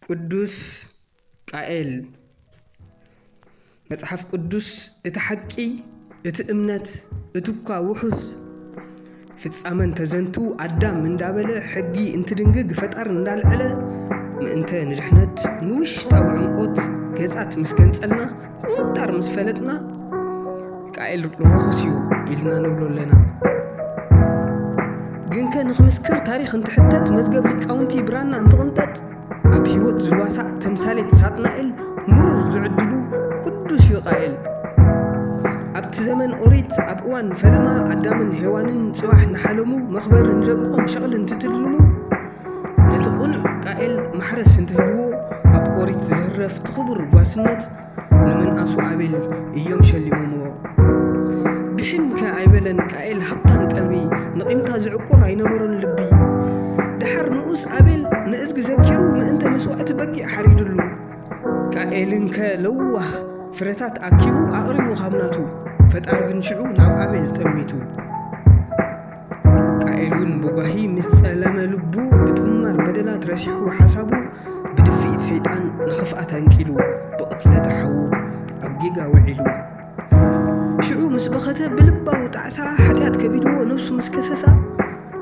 ቅዱስ ቃኤል። መጽሓፍ ቅዱስ እቲ ሓቂ፣ እቲ እምነት፣ እቲ እኳ ውሑስ ፍጻመን ተዘንቱ ኣዳም እንዳበለ ሕጊ እንትድንግግ ፈጣር እንዳልዐለ ምእንተ ንድሕነት ንውሽጣዊ ዕምቆት ገጻት ምስ ገንጸልና ቁንጣር ምስ ፈለጥና ቃኤል ርኹስ እዩ ኢልና ንብሎ ኣለና። ግንከ ንኽምስክር ታሪኽ እንትሕተት መዝገብ ሊቃውንቲ ብራና እንትቕንጠጥ ኣብ ህይወት ዝዋሳእ ተምሳሌት ሳጥናኤል ምሩር ዝዕድሉ ቅዱስ እዩ ቃኤል። ኣብቲ ዘመን ኦሪት ኣብ እዋን ፈለማ ኣዳምን ሄዋንን ጽባሕ ንሓለሙ መኽበሪ ንደቆም ሸቕሊ እንትትልሙ ነቲ ቁኑዕ ቃኤል ማሕረስ እንትህብዎ ኣብ ኦሪት ዝህረፍ ትኽቡር ጓስነት ንምንኣሱ ኣቤል እዮም ሸሊሞምዎ። ብሒምከ ኣይበለን ቃኤል ሃብታም ቀልቢ ንቒምታ ዝዕቁር ኣይነበሮን ልቢ። ደሓር ንኡስ ኣቤል ንእዝጊ ዘኪሩ ምእንተ መስዋእቲ በጊዕ ሓሪድሉ። ቃኤልንከ ለዋህ ፍረታት ኣኪቡ ኣቕሪቡ ካብ ናቱ ፈጣር ግን ሽዑ ናብ ኣቤል ጠሚቱ። ቃኤል እውን ብጓሂ ምስ ጸለመ ልቡ ብጥማር በደላት ረሲሑ ሓሳቡ ብድፍኢት ሰይጣን ንኽፍኣት ኣንቂሉ ብቕትለተ ሓዉ ኣብ ጌጋ ውዒሉ። ሽዑ ምስ በኸተ ብልባዊ ጣዕሳ ሓጢኣት ከቢድዎ ነብሱ ምስ ከሰሳ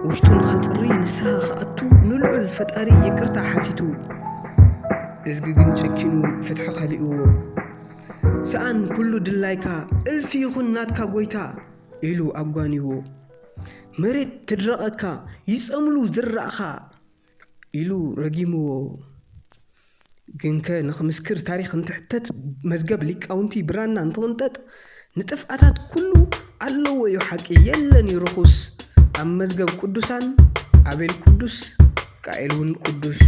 ውሽጡ ንኸጽሪ ንስሃ ክኣቱ ንልዑል ፈጣሪ ይቅርታ ሓቲቱ። እዝጊ ግን ጨኪኑ ፍትሒ ከሊእዎ። ሰኣን ኩሉ ድላይካ እልፊ ይኹን ናትካ ጎይታ ኢሉ ኣጓንይዎ። መሬት ትድረቐካ ይጸምሉ ዝራእኻ ኢሉ ረጊምዎ። ግንከ ንኽምስክር ታሪኽ እንትሕተት መዝገብ ሊቃውንቲ ብራና እንትቕንጠጥ ንጥፍኣታት ኩሉ ኣለዎ እዩ ሓቂ የለን እዩ ርኹስ። ኣብ መዝገብ ቅዱሳን ኣቤል ቅዱስ ቃኤል እውን ቅዱስ።